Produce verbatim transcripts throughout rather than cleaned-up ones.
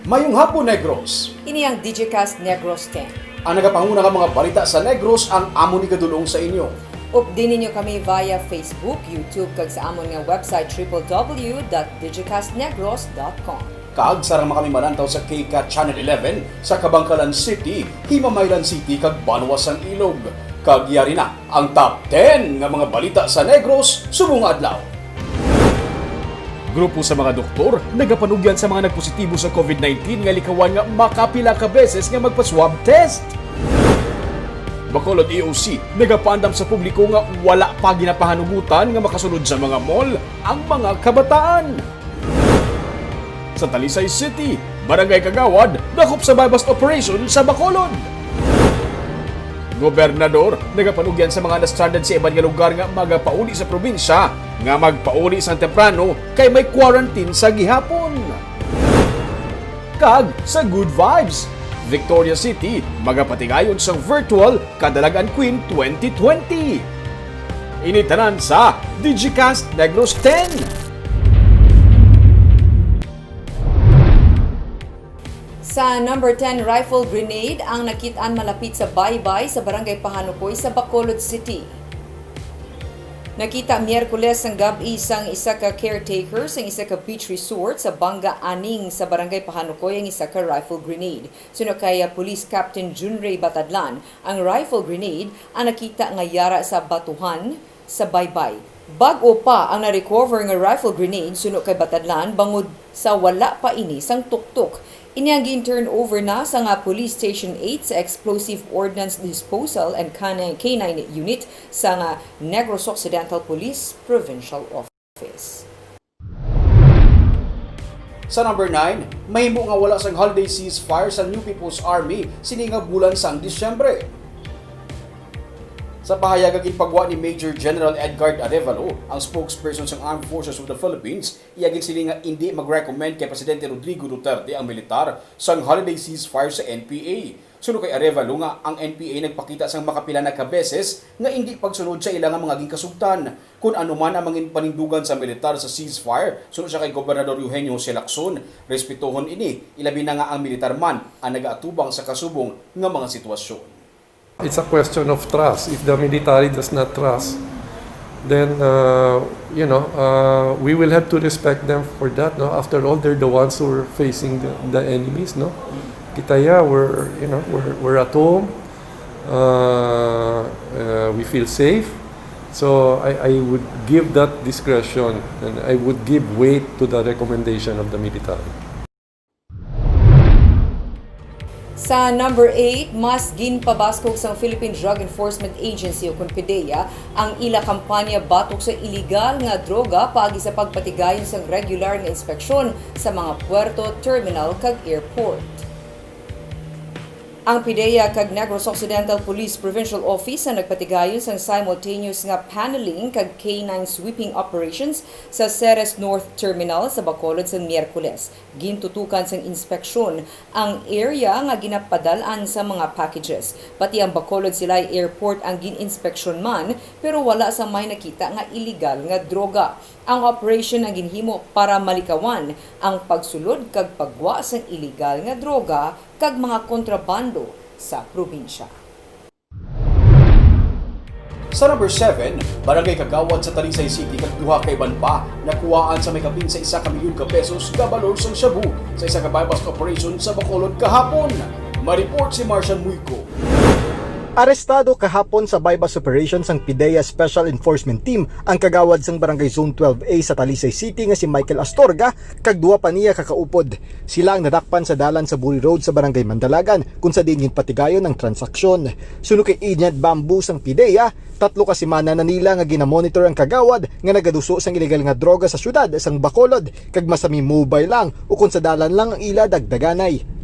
Mayong hapon, Negros! Ini ang Digicast Negros ten. Ang nagapanguna nga mga balita sa Negros ang amon igadul-ong sa inyo. Updi ninyo kami via Facebook, YouTube, kag sa amon nga website, triple W dot digicast negros dot com. Kag sarang man kami malantaw sa K CAT Channel eleven sa Kabankalan City, Himamaylan City, kag Banwa sang Ilog. Kag yari na ang top ten nga mga balita sa Negros subong nga adlaw. Grupo sa mga doktor nagapanugyan sa mga nagpositibo sa covid nineteen nga likawan nga makapila ka beses nga magpa-swab test. Bacolod E O C nagapaandam sa publiko nga wala pa ginapahanugutan nga makasulod sa mga mall ang mga kabataan. Sa Talisay City, Barangay Kagawad dakop sa buy-bust operation sa Bacolod. Gobernador nagapanugyan sa mga na-stranded sa iban nga lugar nga magapauli sa probinsya nga magpauli sang temprano kay may quarantine sa gihapon. Kag sa Good Vibes, Victoria City magapatigayon sang virtual Kadalagan Queen twenty twenty. Ini tanan sa Digicast Negros ten. Sa number ten, rifle grenade ang nakit-an malapit sa baybay sa Barangay Pahanukoy sa Bacolod City. Nakita Miyerkules sang gab-i sang isa ka caretaker sang isa ka beach resort sa Banga Aning sa Barangay Pahanukoy ang isa ka rifle grenade. Suno kay, ah, Police Captain Junray Batadlan, ang rifle grenade ang nakita nga yara sa batuhan sa baybay. Bag-o pa ang na-recover nga rifle grenade suno kay Batadlan bangod sa wala pa ini sang tuktok. Ini ang gin-turn over na sa nga Police Station eight sa Explosive Ordnance Disposal and K nine Unit sa nga Negros Occidental Police Provincial Office. Sa number nine, mahimo nga wala sang holiday ceasefire sa New People's Army sini nga bulan sang Disyembre. Sa pahayag nga ginpagwa ni Major General Edgard Arevalo, ang spokesperson sang Armed Forces of the Philippines, iya ginsiling nga indi mag-recommend kay Presidente Rodrigo Duterte ang militar sang holiday ceasefire sa N P A. Suno kay Arevalo nga ang N P A nagpakita sang makapila na ka beses nga indi pagsunod sa ila nga mga ginkasugtan. Kon ano man ang mga panindugan sa militar sa ceasefire, suno siya kay Gobernador Eugenio Jose Lacson, respetohon ini, ilabi na nga ang militar man ang nagaatubang sa kasubong nga mga sitwasyon. It's a question of trust. If the military does not trust, then, uh, you know, uh, we will have to respect them for that, no? After all, they're the ones who are facing the, the enemies, no? Kita ya, we're, you know, we're, we're at home. Uh, uh, we feel safe. So I, I would give that discretion and I would give weight to the recommendation of the military. Sa number eight, mas ginpabaskog sang Philippine Drug Enforcement Agency o kon PDEA ang ila kampanya batok sa iligal nga droga paagi sa pagpatigayon sang regular nga inspeksyon sa mga puerto, terminal, kag airport. Ang PDEA kag Negros Occidental Police Provincial Office ang nagpatigayon sang simultaneous nga paneling kag canine sweeping operations sa Ceres North Terminal sa Bacolod sang Miyerkules. Gintutukan sang inspeksyon ang area nga ginapadal-an sa mga packages. Pati ang Bacolod Silay Airport ang gin-inspeksyon man, pero wala sa may nakita nga iligal nga droga. Ang operation ang ginhimo para malikawan ang pagsulod kag pagwa sang iligal nga droga kag mga kontrabando sa probinsya. Sa number seven, Barangay Kagawad sa Talisay City kag duha ka iban pa nakuhaan sa may kapin sa isa ka milyon ka pesos nga balor sang shabu sa isa ka buy-bust operation sa Bacolod kahapon. May report si Marshall Muyco. Arestado kahapon sa buy-bust operation sang PDEA Special Enforcement Team ang kagawad sang Barangay Zone twelve A sa Talisay City nga si Michael Astorga kag duha pa niya ka kaupod. Sila ang nadakpan sa dalan sa Buri Road sa Barangay Mandalagan, kung sa diin ginpatigayon ang transaksyon. Suno kay Agent Bamboo sang PDEA, tatlo ka semana na nila nga ginamonitor ang kagawad nga nagaduso sang iligal nga droga sa siyudad sang Bacolod, kag masami mobile lang ukon sa dalan lang ang ila dagdaganay.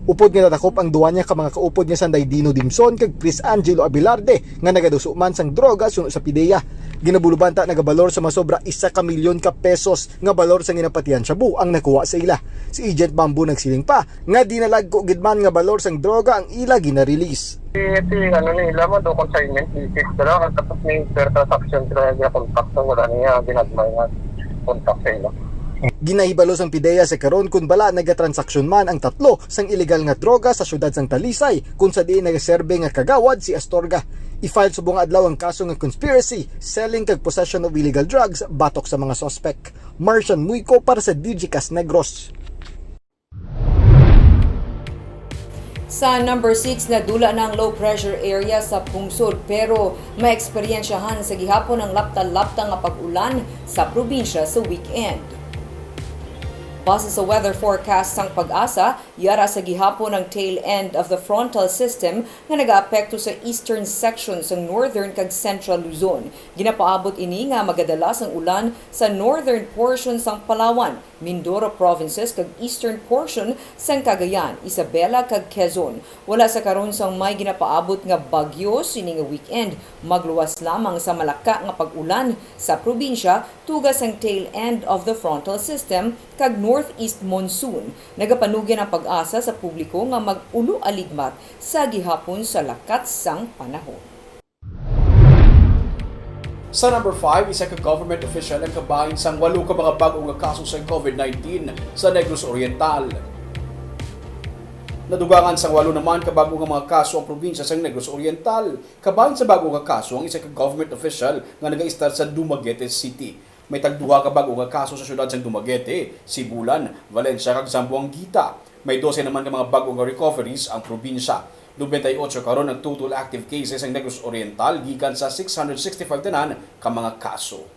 Upod nga nadakop ang duwa niya ka mga kaupod nga sanday Dino Dimson kag Chris Angelo Abelarde nga nagaduso man sang droga suno sa PDEA. Ginabuloban ta nagabalor sa masobra isa ka milyon ka pesos nga balor sang ginapatihan shabu ang nakuha sa ila. Si Agent Bamboo nagsiling pa nga dinalagko gid man nga balor sang droga ang ila gina-release. Si, si ano nila man do consignment basis sila, tapos may per transaction sila nga ginakontak, so wala niya ginagmay nga kontak sa ila. Ginahibalo sang PDEA sa karon kon bala nagatransaksyon man ang tatlo sang iligal nga droga sa siyudad sang Talisay, kon sa diin nagaserbe nga kagawad si Astorga. I-file subong nga adlaw ang kaso nga conspiracy, selling kag possession of illegal drugs batok sa mga suspek. Martian Muyco para sa Digicast Negros. Sa number six, nadula na ang low pressure area sa pungsod, pero maeksperyensyahan sa gihapon ang lapta-lapta nga pag-ulan sa probinsya sa weekend. Base sa weather forecast sang PAGASA, yara sa gihapon ang tail end of the frontal system nga nagaapekto sa eastern section sang northern kag central Luzon. Ginapaabot ini nga magadalas ang ulan sa northern portion sang Palawan, Mindoro provinces kag eastern portion sang Cagayan, Isabela kag Quezon. Wala sa karon sang may ginapaabot nga bagyo sini nga weekend. Magluwas lamang sa malaka nga pag-ulan sa probinsya tuga sang tail end of the frontal system kag northeast monsoon. Nagapanugyan ang PAGASA sa publiko nga mag-ulo-aligmat sa gihapon sa lakat sang panahon. Sa number five, isa ka government official ang kabahin sang walo ka mga bag-o nga kaso sa COVID nineteen sa Negros Oriental. Nadugangan sang walo naman ka bag-o nga mga kaso ang probinsya sang Negros Oriental. Kabahin sa bag-o nga kaso ang isa ka government official nga nagaistar sa Dumaguete City. May tagduha ka bag-o nga kaso sa siyudad sang Dumaguete, Sibulan, Valencia, kag Zamboanguita. May dose naman ka mga bag-o nga recoveries ang probinsya. Nobenta y ocho karon ang total active cases sang Negros Oriental gikan sa six hundred sixty-five tanan ka mga kaso.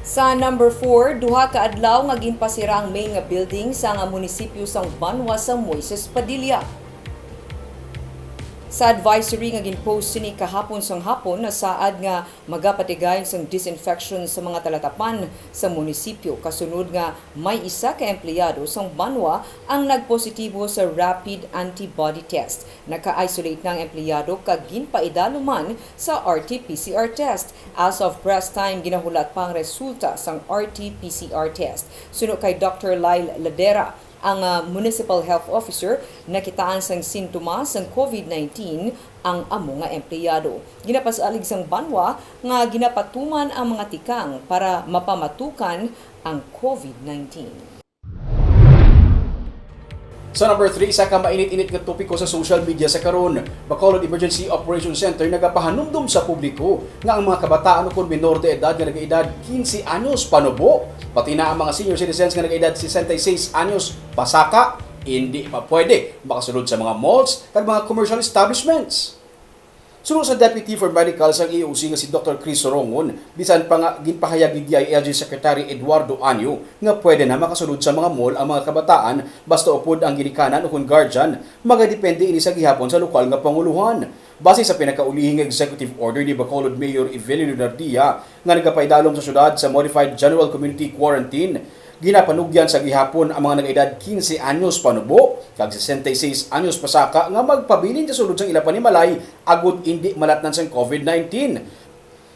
Sa number four, duha ka adlaw nga ginpasira ang main nga building sa nga munisipyo sang Banwa sa Moises Padilla. Sa advisory nga ginpost sini kahapon sang hapon, nasaad nga magapatigayon sang disinfection sa mga talatapan sa munisipyo, kasunod nga may isa ka empleyado sang Banwa ang nagpositibo sa rapid antibody test. Naka-isolate na ang empleyado kag ginpaidalo man sa R T P C R test. As of press time, ginahulat pa ang resulta sang R T P C R test. Suno kay Doctor Lyle Ladera, ang ah, Municipal Health Officer, nakitaan sang sintomas sang COVID nineteen ang amo nga empleyado. Ginapasalig sang Banwa nga ginapatuman ang mga tikang para mapamatukan ang COVID nineteen. Sa number three, isa ka mainit-init nga topiko sa social media sa karon. Bacolod Emergency Operations Center nagapahanumdom sa publiko nga ang mga kabataan ukon minor de edad nga nagaedad quince anyos panubo, pati na ang mga senior citizens nga nagaedad sesenta y seis anyos pasaka, indi pa pwede makasulod sa mga malls kag mga commercial establishments. Suno sa Deputy for Medicals ang E O C nga si Doctor Chris Sorongon, bisan pa nga ginpahayag ni D I L G Secretary Eduardo Anyo nga pwede na makasulod sa mga mall ang mga kabataan basta upod ang ginikanan ukon guardian, magadepende ini sa gihapon sa lokal nga pangulohan. Base sa pinakaulihi nga executive order ni Bacolod Mayor Evelyn Leonardia nga nagapaidalom sa syudad sa Modified General Community Quarantine, ginapanugyan sa gihapon ang mga nag-edad quince anyos panubo kag sesenta y seis anyos pasaka nga magpabilin sa sulod sang ila panimalay agod indi malatnan sang COVID nineteen.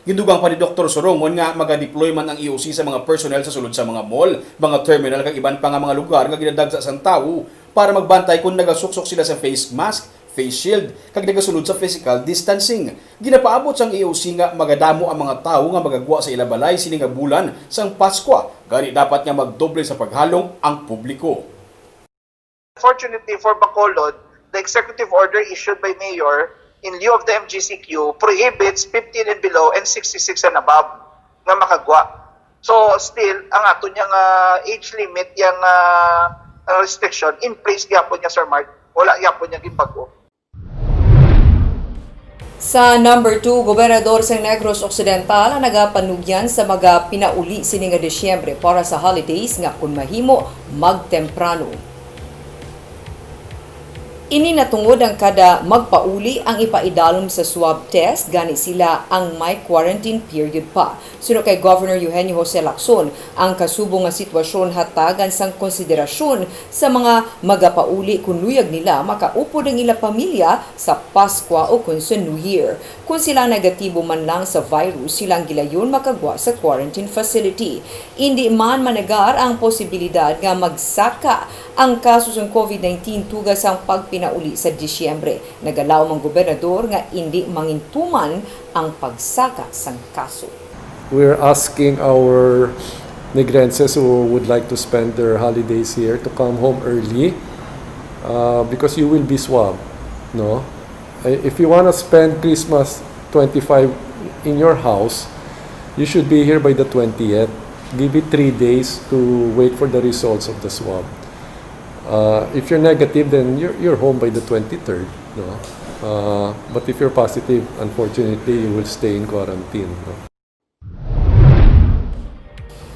Gindugang pa ni Doktor Sorongon nga maga-deploy man ang E O C sa mga personnel sa sulod sa mga mall, mga terminal kag iban pa nga mga lugar nga ginadagsa sang tawo para magbantay kon nagasuksok sila sa face mask, face shield, kag nagasulod sa physical distancing. Ginapaabot sang E O C nga magadamo ang mga tawo nga magagwa sa ila balay sini nga bulan sang Paskwa, gani dapat nga magdoble sa paghalong ang publiko. Fortunately for Bacolod, the executive order issued by Mayor in lieu of the M G C Q prohibits fifteen and below and sixty-six and above nga makagwa. So still, ang ato niya nga age limit, yang ah, restriction, in place gyapon niya, Sir Mark. Wala gyapon niya ginbago. Sa number two, gobernador sa Negros Occidental ang nagapanugyan sa mga pinauli sini nga Disyembre para sa holidays nga kun mahimo, magtemprano. Ini natungod ang kada magpauli ang ipaidalom sa swab test, gani sila ang may quarantine period pa. Suno kay Governor Eugenio Jose Lacson, ang kasubong nga sitwasyon hatagan sang konsiderasyon sa mga magapauli kun luyag nila makaupod ang ila pamilya sa Paskwa o kun sa New Year. Kun sila negatibo man lang sa virus, sila ang gilayon makagwa sa quarantine facility. Indi man manegar ang posibilidad nga magsaka ang kaso sang COVID nineteen tuga sang pagpinauli sa Disyembre. Nagalaom ang gobernador nga indi mangintuman ang pagsaka sang kaso. We're asking our Negrenses who would like to spend their holidays here to come home early, uh, because you will be swabbed, no? Uh, if you wanna spend Christmas twenty-five in your house, you should be here by the twentieth. Give it three days to wait for the results of the swab. Uh, if you're negative, then you're, you're home by the twenty-third, no? Uh, but if you're positive, unfortunately, you will stay in quarantine, no?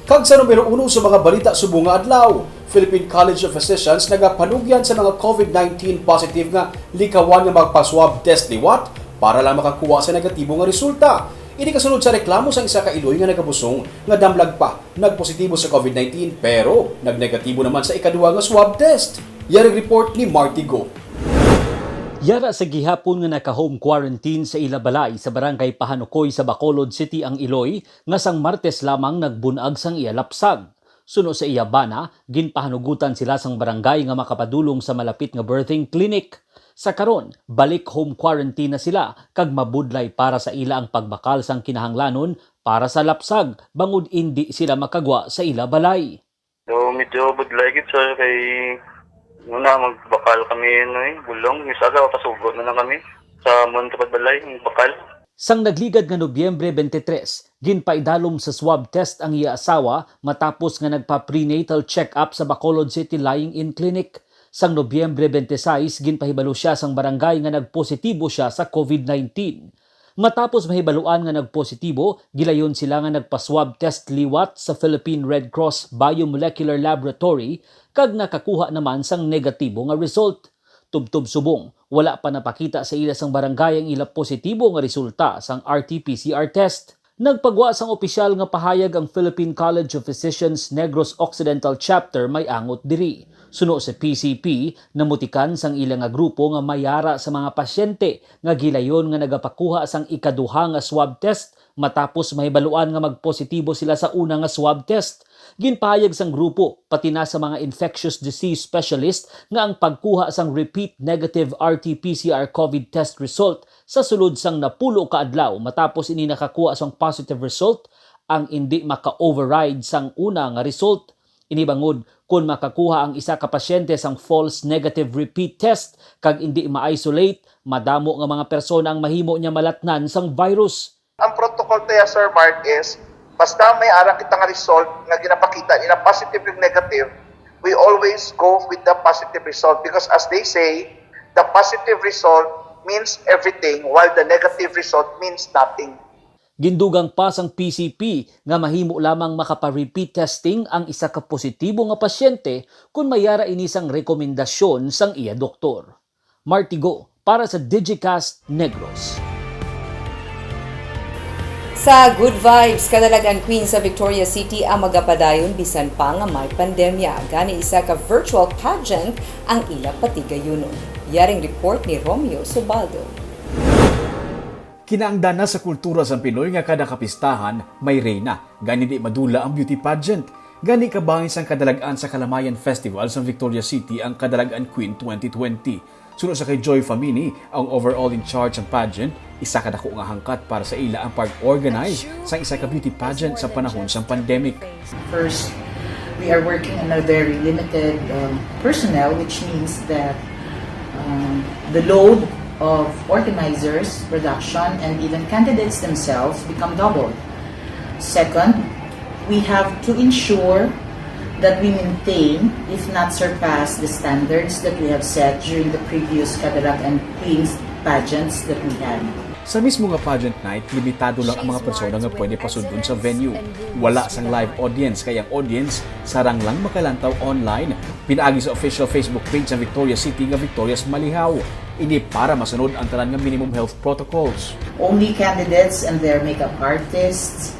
Kag sa numero uno sa mga balita subong nga adlaw, Philippine College of Physicians nagapanugyan sa mga COVID nineteen positive nga likawan nga magpa-swab test liwat para lang makakuha sa negatibo nga resulta. Ini kasunod sa reklamo sang isa ka Iloy nga nagabusong nga damlag pa nagpositibo sa COVID nineteen pero nagnegatibo naman sa ikaduha nga swab test. Yari report ni Marty Go. Yara sa gihapon nga naka-home quarantine sa ila balay sa barangay Pahanukoy sa Bacolod City ang Iloy, nga sang Martes lamang nagbun-ag sang iya lapsag. Suno sa iya bana, ginpahanugutan sila sang barangay nga makapadulong sa malapit nga birthing clinic. Sa karon, balik home quarantine na sila kag mabudlay para sa ila ang pagbakal sang kinahanglanon para sa lapsag bangod indi sila makagwa sa ila balay. So, medyo budlay gid, sir, kay una magbakal kami, ano, eh, bulong. Misaga, pasugo na lang kami sa amon sa balay, magbakal. Sang nagligad nga Nobyembre twenty-three, ginpaidalom sa swab test ang iya asawa matapos nga nagpa-prenatal check-up sa Bacolod City Lying-in Clinic. Sang Nobyembre twenty-six, ginpahibalo siya sang barangay nga nagpositibo siya sa COVID nineteen. Matapos mahibaluan nga nagpositibo, gilayon sila nga nagpa-swab test liwat sa Philippine Red Cross Biomolecular Laboratory kag nakakuha naman sang negatibo nga result. Tubtob subong, wala pa napakita sa ila sang barangay ang ila positibo nga resulta sang R T P C R test. Nagpagwa sang opisyal nga pahayag ang Philippine College of Physicians Negros Occidental Chapter may angot diri. Suno sa P C P, namutikan sang ila nga grupo nga mayara sa mga pasyente nga gilayon nga nagapakuha sang ikaduha nga swab test matapos mahibaluan nga magpositibo sila sa una nga swab test. Ginpahayag sang grupo, pati na sa mga infectious disease specialist, nga ang pagkuha sang repeat negative R T P C R COVID test result sa sulod sang napulo ka adlaw matapos ini nakakuha sang positive result ang indi maka-override sang una nga result. Ini bangod, kon makakuha ang isa ka pasyente sang false negative repeat test kag indi ma-isolate, madamo nga mga persona ang mahimo niya malatnan sang virus. Ang protocol to ya, Sir Mark, is basta may ara kita nga result nga ginapakita nila positive yung negative, we always go with the positive result because, as they say, the positive result means everything while the negative result means nothing. Gindugang pa sang P C P nga mahimo lamang makapa-repeat testing ang isa ka positibo nga pasyente kon mayara ini sang rekomendasyon sang iya doktor. Martigo para sa Digicast Negros. Sa Good Vibes, Kadalagan Queen sa Victoria City ang magapadayon bisan pa nga may pandemya. Gani isa ka virtual pageant ang ila patigayunon. Yaring report ni Romeo Subaldo. Kinaangdan na sa kultura sang Pinoy nga kada kapistahan may reyna, gani di madula ang beauty pageant. Gani kabahin sang Kadalag-an sa Kalamayan Festival sang Victoria City ang Kadalag-an Queen twenty twenty. Suno sa kay Joy Famini, ang overall in charge sang pageant, isa ka dako nga hangkat para sa ila ang pag-organize sang isa ka beauty pageant sa panahon sang pandemic. First, we are working on a very limited um, personnel, which means that um, the load of organizers, production, and even candidates themselves become doubled. Second, we have to ensure that we maintain, if not surpass, the standards that we have set during the previous Cadillac and Queens pageants that we had. Sa mismo nga pageant night, limitado lang ang mga persona nga pwede pasudlon sa venue. Wala sang live audience, kay ang audience sarang lang makalantaw online. Pinaagi sa official Facebook page sa Victoria City nga Victoria's Malihaw. Ini para masunod ang tanan nga minimum health protocols. Only candidates and their makeup artists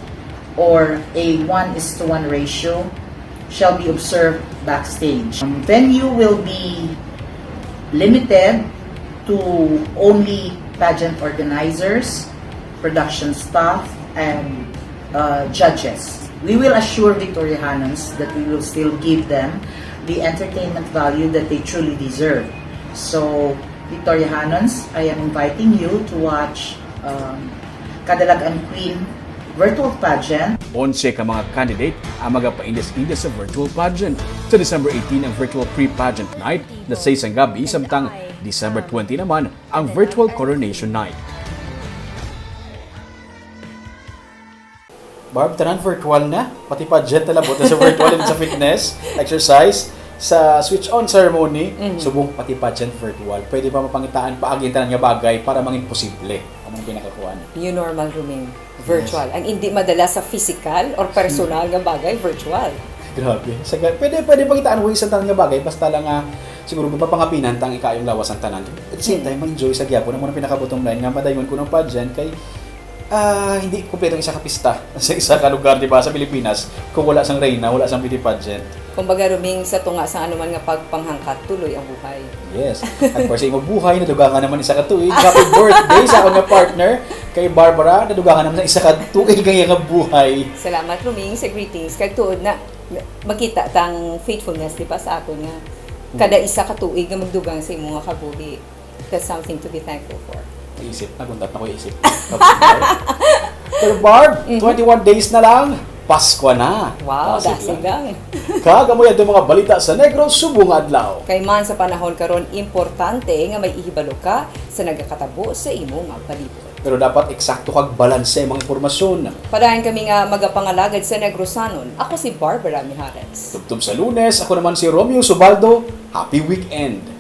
or a one is to one ratio shall be observed backstage. Um, venue will be limited to only pageant organizers, production staff, and uh, judges. We will assure Victoriahanons that we will still give them the entertainment value that they truly deserve. So, Victoriahanons, I am inviting you to watch um, Kadalagan Queen Virtual pageant. Onse ka mga candidate ang magapaindas-indas sa virtual pageant. Sa December eighteen ang virtual pre-pageant night, alas sais sang gabi, samtang December twenty naman ang virtual coronation night. Barb, tanan virtual na. Pati pageant na labot na sa virtual and sa fitness, exercise, sa switch on ceremony, Mhm. subong pati pageant virtual. Pwede pa mapangitaan paagi ang tanan nga bagay para mangin posible. Amo ang pinakakuan. New normal, Roming. Virtual. Yes. Ang hindi madala sa physical or personal nga bagay, virtual. Grabe. Sa ga-, pwede, pwede pangitaan ways ang tanan nga bagay, basta lang nga siguro mapapangapinan tang ikaayong lawas ang tanan. At the same Hmm. time, ma-enjoy sa gyapon. Amo ang pinaka-bottom line nga madayon ko ng pageant kay, ah, hindi kompleto ang isa ka pista sa isa ka lugar, di ba, sa Pilipinas, kung wala sang reyna, wala sang beauty pageant. Kumbaga, Roming, sa tunga sang anuman nga pagpanghangkat, tuloy ang buhay. Yes. At for sa imong buhay, nadugangan naman isa ka tuig. Happy birthday sa akong nga partner, kay Barbara. Nadugangan naman sa isa ka tuig ang iyang buhay. Salamat, Roming, sa greetings. Kag tuod na, makita tang faithfulness, di ba, sa akon nga kada isa ka tuig nga magdugang sa imo nga kabuhi. That's something to be thankful for. Isip na, gundat na ko yung isip. Pero Barb, Mhm. twenty-one days na lang, Pasko na. Wow, Dasig dasig lang. lang. Kag amo yadto mga balita sa Negros subong nga adlaw. Kay man sa panahon karon, importante nga may ihibalo ka sa nagakatabo sa imo nga palibot. Pero dapat eksakto kag balanse ang mga impormasyon. Padayon kami nga magapangalagad sa Negrosanon. Ako si Barbara Mijares. Tubtob sa Lunes, ako naman si Romeo Subaldo. Happy weekend!